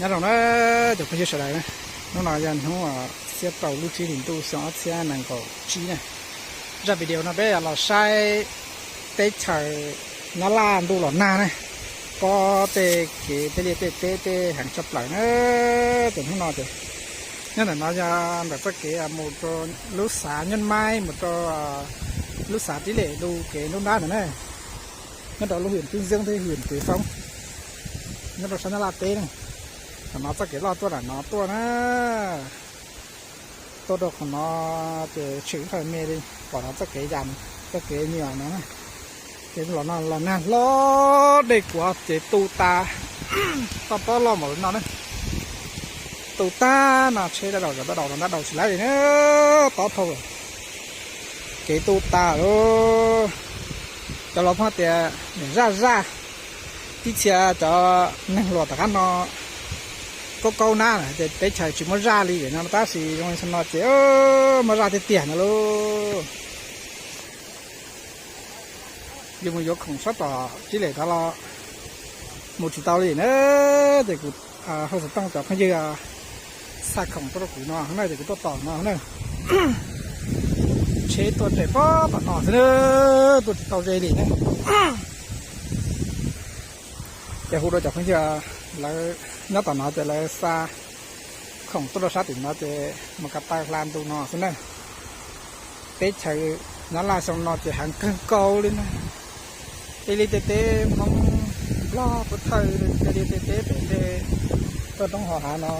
Nyob zoo na cov phooj ywg sawv daws, hnub no yog hnub xiab rau lub tsib hlis ntuj xyoo ob txhiab nees nkaum tsib na. Zaj video no peb los saib teb chaws Nyab Laj ntuj los nag na, pob tej kev tej liaj tej teb tej heev tshaj plaws na. Ces hnub no ces nyob ntawm no yog ntawm txoj kev mus rau lub xav Nyuj Maib mus rau lub xav Tib Lem Lu kev nruab nrab ntawd na, nyob rau lub hwm Tub Ntxeeb thiab hwm Tuv Foob, nyob rau sab Nyab Laj teb na. Qhov no txoj kev loj tuaj nram no tuaj na, tuaj rau qhov no ces tshwm ib qho me li, pom no txoj kev yas, txoj kev nyuam no na. Ces los no los nag hlob dej kuav ces tu tas, toj pob loj npaum li no na. Tu tag no tsheb dab daus cov dab daus no dab daus tsis laib li na, tob dhau lawm. Kev tu tas lawm, cov laus pheej tias niam zaj zaj, ib txhia cov neeg hluas tom qab no kaub kaub nab ces teb chaws tsis muaj zaj li no tab sis zoo li no ces muaj zaj tiag tiag no lauj. Yus mus yuav khoom sab tom Tib Lem Thav los mus tsis tau li na, ces kuv hauj xov tooj cov phooj ywg xa khoom tuaj rau kuv no na ces kuv tuaj tom no na. Tsheb tuaj nres pob tom no xwb na, tuaj tsis tau ze li na. Ces hu rau cov phooj ywg lawv nyob tom no ces lawv xa khoom tuaj rau sab tim no ces mus ko taw hla ntu no xwb na. Teb chaws Nyab Laj xyoo no ces heev kawg nkaus li na. Tej liaj tej teb Hmoob Nplog Pub Thawj, tej liaj tej teb pem tej toj roob hauv hav no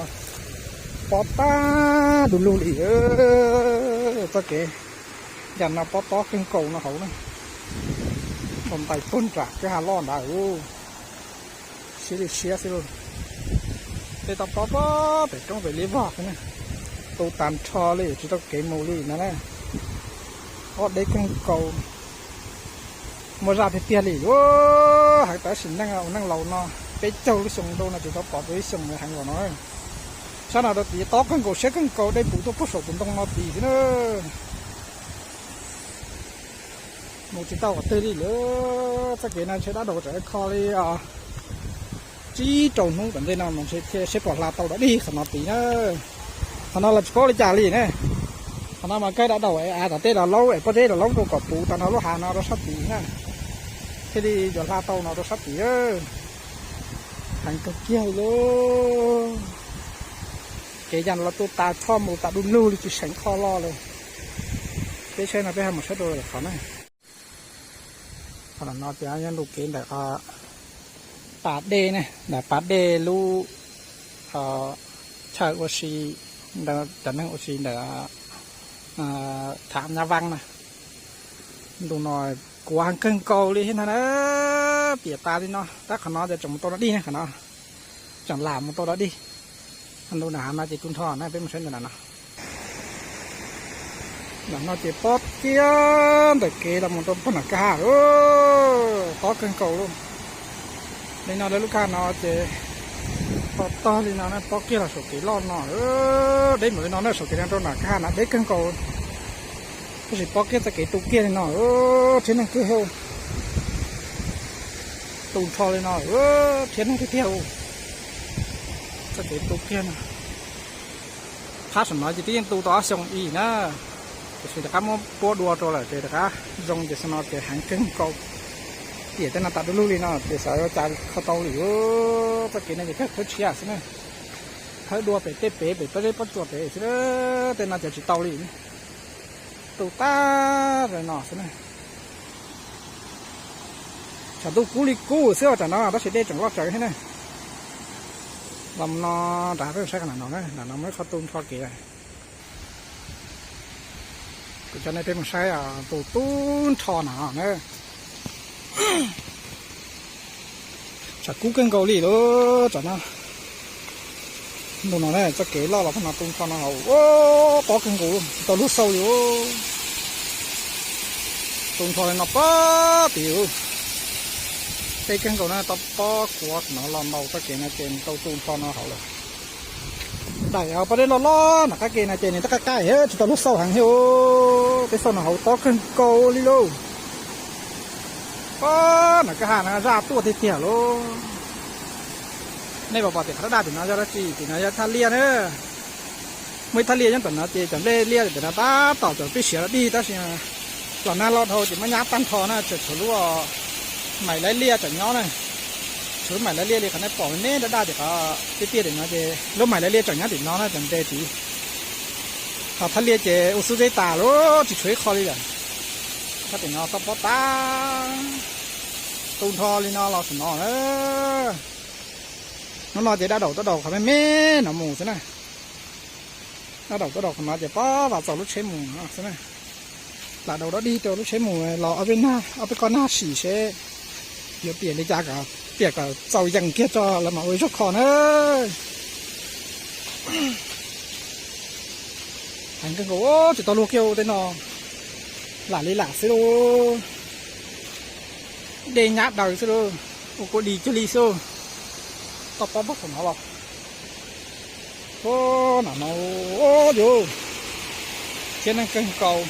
pob tag du lug li. Txoj kev yas no pob tob kawg nkaus no hauv na, ntais puag nram kwj ha loj ntawd, siab li siab xwb lauj. Tej toj pob pob pem roob pem liab vog xwb na, tu tas nrho li tsis tau kev mus li no na. Ob deb kawg nkaus, muaj zaj tiag tiag li lauj. Hais tab sis neej ua neej laus no, peb caug lub xyoo ntuj no tsis tau pom tus ib xyoos heev npaum no. Sab no rau tid tob kawg nkaus siab kawg nkaus, dej puv tuaj puag saum tus ntoo no tid xwb na. Mus tsis tau qhov twg li lawm, txoj kev no ntshe dab daus tsam kho li tsib rau hnub tom ntej no mas ntshe thiaj seb puas hla tau dog dig qhov no tid na. Qhov no los tsis paub li cas li ne. Qhov no mas kawg dab daus es av tom tej los laub es pob zeb los laub rau kom puv tag nrho lub hav no rau sab tid na, thiaj li yuav hla tau no rau sab tid. Heev kawg kiag li lauj. Kev yas los tu tas, tshoj mus tas du lug li tsis seem qho los li. Peb saib no peb ho mus saib rau lawm qhov na. Qhov no ces nyob ntu kev ntawm pas dej ne, ntawm pas dej lub chaw ua si, cov neeg ua si ntawm Tham Nyab Vaab na. Ntu no kuav heev kawg nkaus li thiab na, piam tas li no tab qhov no ces tseem mus tau dog dig ne, qhov no tseem lam mus tau dog dig. Ntu nram hav no ces tu nrho na, peb mus saib ntawm no. Nram no ces pob kiag ntawm kev los mus rau puag nram kwj ha, tob kawg nkaus lauj. Li no lawv lub kwj ha no ces tog tog li no na, pob kiag los saum kev loj no, deb npaum li no na, saum kev no rau nram kwj ha na deb kawg nkaus. Tab sis pob kiag txoj kev tu kiag li no, rhiab neeg kiag thiab, tu nrho li no, rhiab neeg tiag tiag. Txoj kev tu kiag no, phab saum no ces twb yeej tu tau ob xyoo ib na, tiam sis rov qab muab puab dua rau lawm ces rov qab zoo ces xyoo no ces heev kawg nkaus. Tiam tej no tas du lug li no ces xyov yuav cas kho tau li. Txoj kev no ces kawg khawb tshiab xwb na, khawb dua pem tej pem pem pob zeb pob tsuas pem xwb, tej no ces tsis tau li. Tu tag zog no xwb na. Tshav ntuj kub li kub xwb os tam no tab sis dej tseem loj tsawv thiab na. Los no nram peb saib qhov nram no, nram no muaj ib qho tu nrho kev. Kuv coj nej peb mus saib tus tu nrho no na. Tshav kub kawg nkaus li lauj tam no. Ntu no na txoj kev loj los pab no tu nrho no hauv, tob kawg nkaus tsis tau lub xauj li. Tu nrho li no pob tid. Deb kawg nkaus na, tau pob kuav no los ntau txoj kev no ces tau tu nrho no hauv lawm. Daim pob dej loj loj nram qab ke no ces nws twb qab qab tsis tau lub xauj heev thiab. Peb xauj no hauv tob kawg nkaus li lauj. Pob nram kwj ha no zaj tuaj tiag tiag lauj. Nej puas pom tim qhov daj daj tim no yog dab tsi? Tim no yog thaj liaj na. Muaj ib thaj liaj nyob tom no ces cov nplej liaj tim no tab tom txawm pib siav los dig tab sis los nag loj dhau ces muab nyab tag nrho na, tseem tshuav lub maim laib liaj tseem nyob na. Tshuav lub maim laib liaj li qhov nej pom me me daj daj tim qhov tiaj tiaj tim no ces lub maim laib liaj tseem nyob tim no na, cov nte tid. Ho thaj liaj ces ua xub zeb tas lawm tsis tshuav ib qho li lawm. Sab tim no toj pob tas tu nrho li no los saum no na. Hnub no ces daj daum tuaj daus qhov me me no mus xwb na. Daj daum tuaj daus qhov no ces pob vas txaus lub tsheb mus no xwb na. Lam daus dog dig rau lub tsheb mus los ob peb nag, ob peb koj nag sim seb yuav piam li cas, piam kom txaus yees kiag tso lawv mam ua ib zaug kho na. Heev kawg nkaus, tsis tau luag kiag tej no, lam li lam xwb lauj. Dej nyab daws xwb lauj, ua kua dis cuag li xwb. Toj pob pob saum no los. Ua nam no, yus thiab neeg kawg nkaus.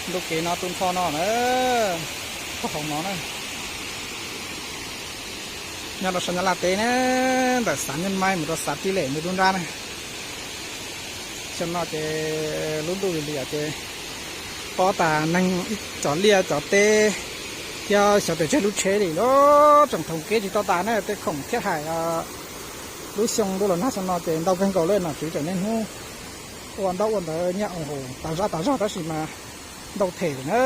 Ntu kev no tu nrho no na, toj hauv no na. Nyob rau sab Nyab Laj teb na, ntawm xav Nyab Maib mus rau xav Tij Lem ntawd lub nrab na. Xyoo no ces lub ntuj lim liam ces pob tas neeg, cov liaj cov teb thiab xyov tes tseg lub tsheb li lauj, tseem thoom kev tsis tau tas na, tej khoom thiab hais. Lub xyoo ntuj los nag xyoo no ces ntau kawg nkaus li, nom tswv tseem niaj hnub ua ntaub ua ntawv nyiaj ua haus tas zaj tas zog tab sis mas ntau them lawm na.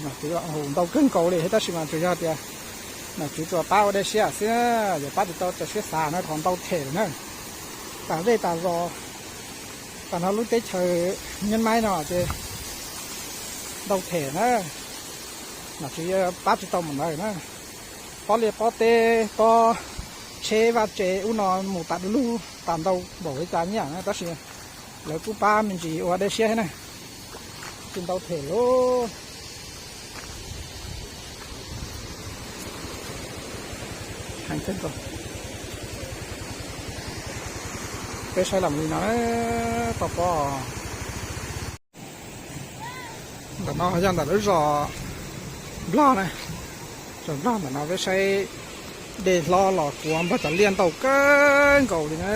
Nom tswv ua haus ntau kawg nkaus li thiab tab sis mas tsuas yog tias nom tswv tsuas pab ua dej siab xwb, yuav pab tsis tau txaus siab xav na, qhov ntau them lawm na. Tas zej tas zos, tas nrho lub teb chaws Nyab Maib no ces ntau them na, nom tswv pab tsis tau mus ntawd na. Pob liaj pob teb pob tsheb vaj tse ub no mus tas du lug tas ntau npaum li cas nyiaj na tab sis lawv kuj pab me ntsis ua dej siab thiab na. Tsis ntau them lauj. Peb saib los li no, toj pob. Ntawm no yog ntawm lub zos Nplog na, zos Nplog ntawm no peb saib dej hlob los kuav npog cov liaj ntau kawg nkaus li na.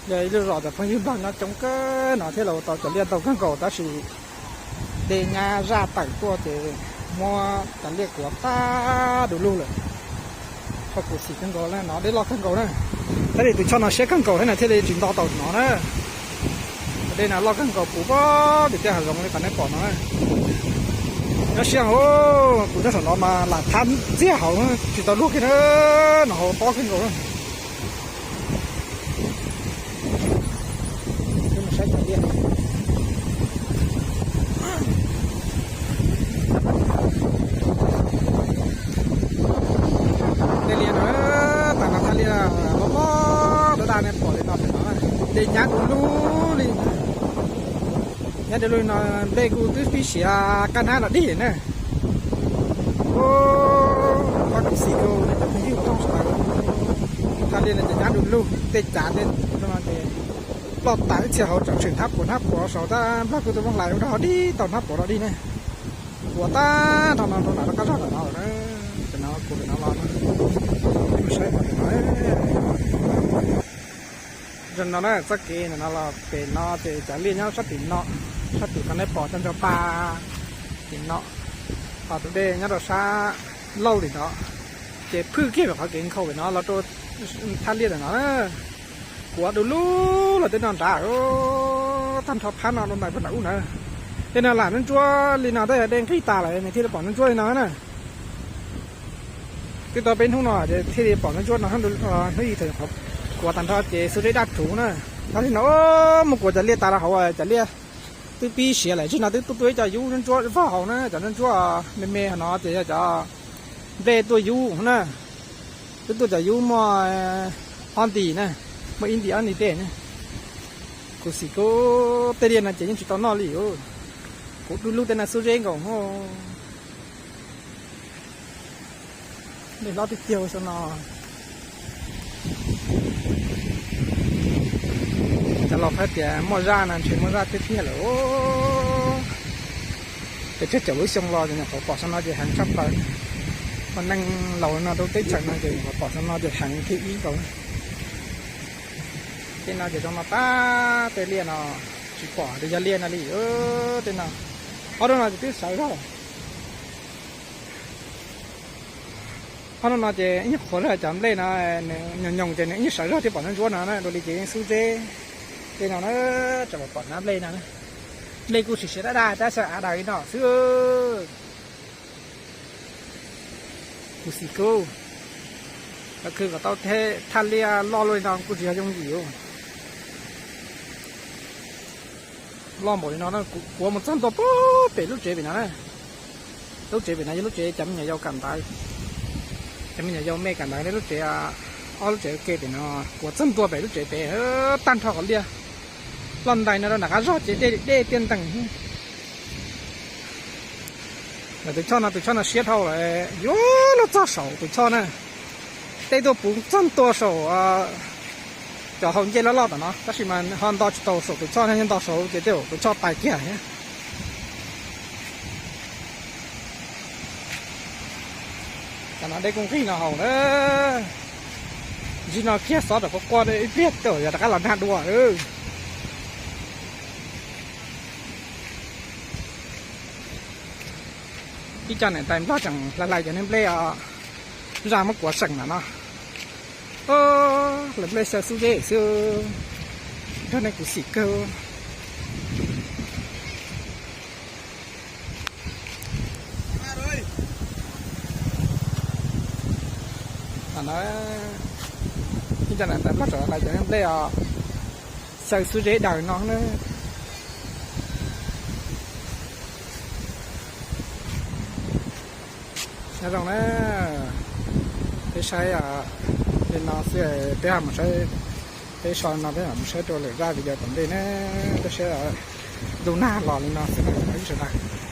Yog ib lub zos cov phooj ywg Nplog nyob coob kawg no thiaj li ua tau cov liaj ntau kawg nkaus tab sis dej nyab zaj tawm tuaj ces muab cov liaj kuav tag du lug lawm. Choj khuv xim kawg nkaus na, no dej loj kawg nkaus na. Thiaj li tus choj no siab kawg nkaus thiab na thiaj li tsis nto tau no na. Dej no loj kawg nkaus puv pem tim tej hav zoov li qhov nej pom no na. Nyob siab hauv, kuv nyob saum no mas lam thab ntxiag hauv tsis tau luag kiag na, no hauv tob kawg nkaus. Tej liaj no, tas no thaj liaj loj loj daj daj nej pom li no, tej nyab du lug li. Nyab du lug no nplej kuj twb pib siav qab hnab los dig na. Khuv xim rau nej cov phooj ywg Nplog sawv daws. Thaj liaj no ces nyab du lug, tej cav tej no ces ploj tas ib txhia hauv tseem tshwm hnab puas hnab puas saud tab Nplog kuj tus Mooj Lais ua rau ho dig tau hnab puas rau dig ne. Kuav tag nrho no rau nram rov qab zog ntawm no lawm na. Ces no kuv pem no los saib no. Zoo no na, txoj kev ntawm no los pem no ces cov liaj nyob sab tim no, sab tim qhov nej pom cov ntsa pa tim no, ho tus dej nyob rau sab laug tim no, ces phwj kiag pem qhov kev nkhaus pem no los rau thaj liaj ntawm no na. Kuav du lug los tej no nrad, tag nrho phab no rau ntawm pem nram ub na. Tej no lam ntsuab ntsuab li no tab yog dej nqig tas lawm nws thiaj li pom ntsuab ntsuab li no na. Twb tau peb hnub no thiaj li pom ntsuab ntsuab no, hnub ib thaum kuav tag nrho ces xub zeb daj rhuv na. Tag li no mus kuav cov liaj tas rau hauv, cov liaj twb pib siav lawm, tsis no twb tuaj tuaj ib co yub ntsuab ntsuab vog hauv na, cov ntsuab ntsuab me me no ces yog cov nplej tuaj yub na. Twb tuaj cov yub muaj ob nti na, muaj ib nti ob nti tej na. Khuv xim kub, tej liaj no ces yeej tsis tau noj li. Kuv du lug tej no xub zeb nkaus. Dej hlob tiag tiag xyoo no. Cov laus hais tias muaj zaj no ntshe muaj zaj tiag tiag lawm. Pes tsawg caum lub xyoo los nyuam qhuav pom xyoo no ces heev tshaj plaws. Ua neej laus no rau teb chaws no ces pom no ces heev thib ib nkaus. Tej no ces zoo no tag, tej liaj no tsis pom tias yog liaj no li. Tej no, ob lub no ces twb sawv zog. Ob lub no ces ib nyuag qhuav zog cov nplej no, nws nyoos nyoos ces nws ib nyuag sawv zog thiab pom ntsuab ntsuab no na, dua li ces yeej xub zeb. Tej no na, tseem pom pom na nplej no. Nplej kuj sim siav daj daj tab xyaw av daws li no xwb. Kuv xim kub, khwv kom tau thaj liaj loj luaj li no kuj tsis yog yooj yim. Loj npaum li no, kuav mus txog ntua pem lub tsev pem no na. Lub tsev pem no yog lub tsev cov me nyuam yaus kawm ntawv. Cov me nyuam yaus me kawm ntawv ne, lub tsev, ob lub tsev ua ke pem no, kuav txog ntua pem lub tsev pem, tag nrho qhov liaj loj ntais no rau nram qab zog ces dej tiaj ntees. Tus choj no, tus choj no siab dhau lawm, yuav luag txog saum tus choj na. Tej tuaj puv txog ntua saum cov hauv ncej loj loj tom no, tab sis mas ho nto tsis tau saum tus choj, yog nto saud ces tej zaum tus choj tais kiag thiab. Cov no dej kuj nqig no haus na. Ntsib no kiag xov rau quaj quaj ib pliag tej zaum yog rov qab los nag dua. Ib co niam tais Nplog tseem hlais hlais cov niag nplej os, zaj muab kuav seem lawm no. Hlais nplej xyaw xub zeb xwb, nrog nej kuv xim kawg. Ib co niam tais Nplog tseem hlais cov niag nplej os, xyaw xub zeb daws no na. Nyob zoo na, peb saib li no xwb, peb ho mus saib, peb so no peb mam mus saib rau lwm zaj video tom ntej na. Peb saib ntu nag los li no xwb na ib sawv daws.